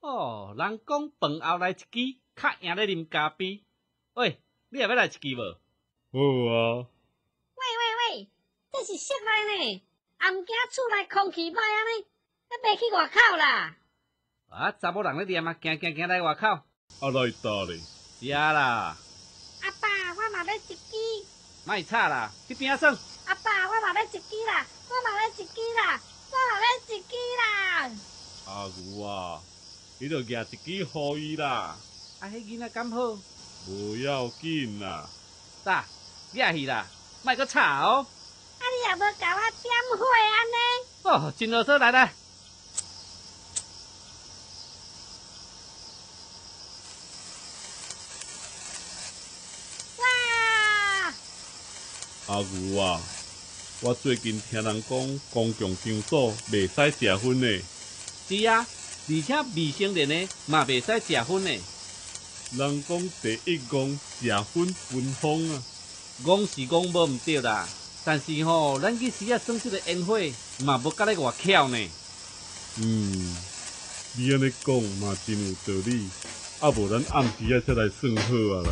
哦，人講飯後來一支，較贏咧啉咖啡。喂，你也欲來一支無？好啊。喂喂喂，這是室內呢，也毋驚厝內空氣歹按呢，欲袂去外口啦。啊，查某人咧念啊，行行行來外口。啊，來搭咧。是啊啦。阿爸，我嘛欲一支。莫吵啦，去邊仔耍。阿爸，我嘛欲一支啦，我嘛欲一支啦，我嘛欲一支啦。阿牛啊，你著舉一支予伊啦。啊，彼囡仔敢好？無要緊啦。噠，掠去啦，莫閣吵哦。啊，你也無共我點火按呢？哦，真囉嗦，來來。哇！阿牛啊，我最近聽人講，公共場所袂使食薰的。是啊，而且未成年的嘛袂使食薰的。人講第一戇食薰芬芳啊。戇是戇無毋對啦，但是吼，咱彼時仔耍這個煙火嘛無佮咧偌巧呢。嗯，你按呢講嘛真有道理。啊無咱暗時仔才來耍好啊啦。